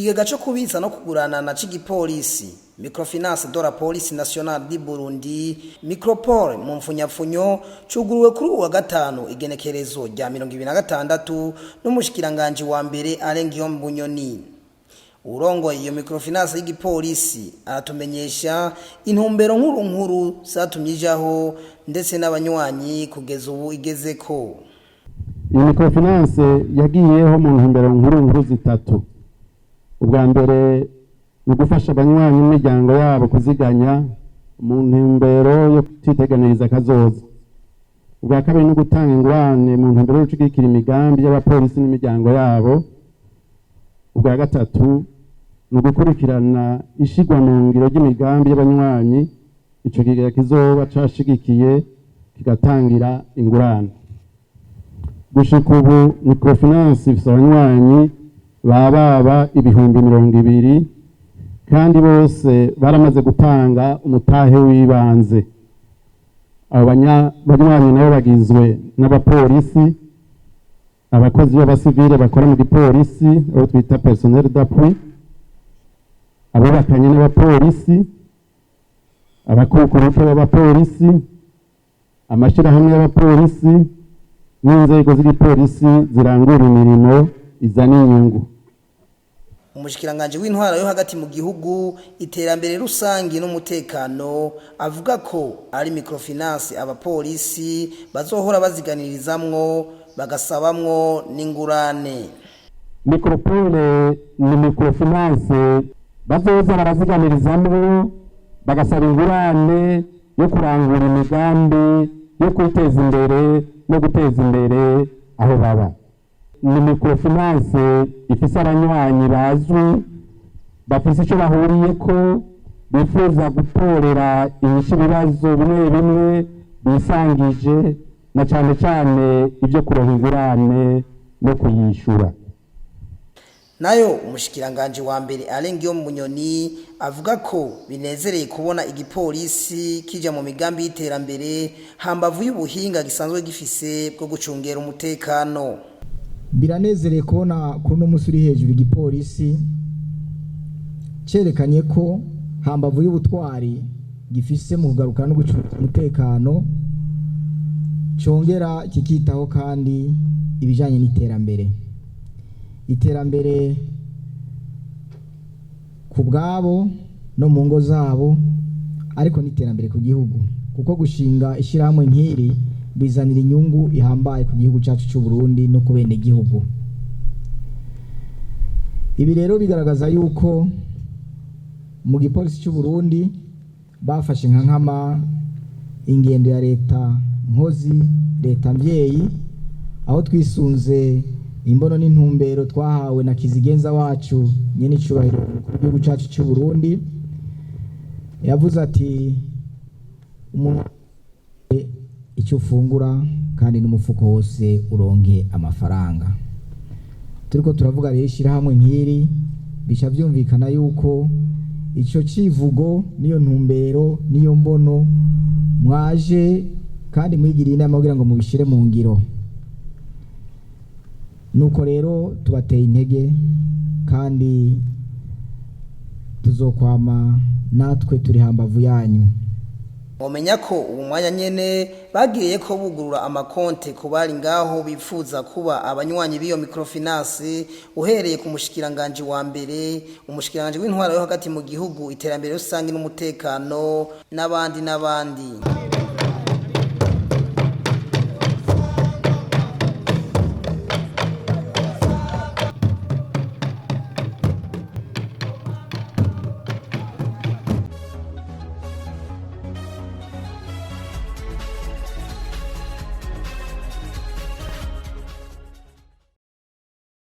Ikigega co kubitsa no kuguranana c'igipolisi, Microfinance de la Police Nationale du Burundi, Micropole mu mfunyapfunyo, cuguruwe kuri uwa gatanu igenekerezo rya 26 n'umushikiranganji wa mbere Alain Guillaume Bunyoni. Urongoye iyo microfinance y'igipolisi aratumenyesha intumbero nkuru nkuru zatumye ijaho, ndetse n'abanywanyi kugeza ubu igezeko. Iyi microfinance yagiyeho mu ntumbero nkuru nkuru zitatu. Ubwa mbere ni ugufasha abanywanyi n'imiryango yabo kuziganya mu ntumbero yo kwiteganiriza akazoza. Ubwa kabiri ni ugutanga ingurane mu ntumbero yo gushyigikira imigambi y'abapolisi n'imiryango yabo. Ubwa gatatu ni ugukurikirana ishigwa mu ngiro ry'imigambi y'abanywanyi ico kigega kizoba cashigikiye, kigatangira ingurane. Gushika ubu, microfinance ifise abanywanyi bababa 20,000, kandi bose baramaze gutanga umutahe w'ibanze. Abo banywanyi nabo bagizwe n'abapolisi, abakozi b'abasivile bakora mu gipolisi, abo twita personnel d'appui, abubakanye n'abapolisi, abakukuruke b'abapolisi, amashirahamwe y'abapolisi n'inzego z'igipolisi zirangura imirimo izana inyungu. Umushikiranganji w'intwaro yo hagati mu gihugu, iterambere rusangi n'umutekano avuga ko ari microfinance abapolisi bazohora baziganirizamwo, bagasabamwo n'ingurane. Micropole ni microfinance bazoza baraziganirizamwo, bagasaba ingurane yo kurangura imigambi yo kwiteza imbere no guteza imbere aho baba. Ni microfinance ifise abanywanyi bazwi, bafise icyo bahuriyeko, bifuza gutorera inyishu ibibazo bimwe bimwe bisangije, na cane cane ibyo kuronka ingurane no kuyishura. Nayo umushikiranganji wa mbere Alain Guillaume Bunyoni avuga ko binezereye kubona igipolisi kija mu migambi y'iterambere, hambavu y'ubuhinga gisanzwe gifise bwo gucungera umutekano. Biranezereye kubona kuri uno munsi uri hejuru igipolisi cerekanye ko hambavu y'ubutwari gifise mu kugaruka no gucunga umutekano, congera kikitaho kandi ibijanye n'iterambere, iterambere ku bwabo no mu ngo zabo, ariko n'iterambere ku gihugu, kuko gushinga ishyirahamwe nk'iri bizanira inyungu ihambaye ku gihugu cyacu cy'u Burundi no ku bene gihugu. Ibi rero bigaragaza yuko mu gipolisi cy'u Burundi bafashe nka nkama ingendo ya leta nkozi, leta mvyeyi, aho twisunze imbono n'intumbero twahawe na kizigenza wacu nyene icubahiro umukuru w'igihugu cyacu cy'u Burundi. Yavuze ati: "Umuntu icyo ufungura kandi n'umufuko wose uronke amafaranga." Turiko turavuga rero ishyirahamwe nk'iri, bica byumvikana yuko icyo civugo niyo ntumbero niyo mbono mwaje kandi mwigiriye inama kugira ngo mubishire mu ngiro. Nuko rero tubateye intege kandi tuzokwama natwe turi hambavu yanyu. Mumenya ko ubu mwanya nyene bagiriye ko bugurura amakonte ku bari ngaho bifuza kuba abanywanyi b'iyo microfinance, uhereye ku mushikiranganji wa mbere, umushikiranganji w'intwaro yo hagati mu gihugu, iterambere rusange n'umutekano, n'abandi n'abandi.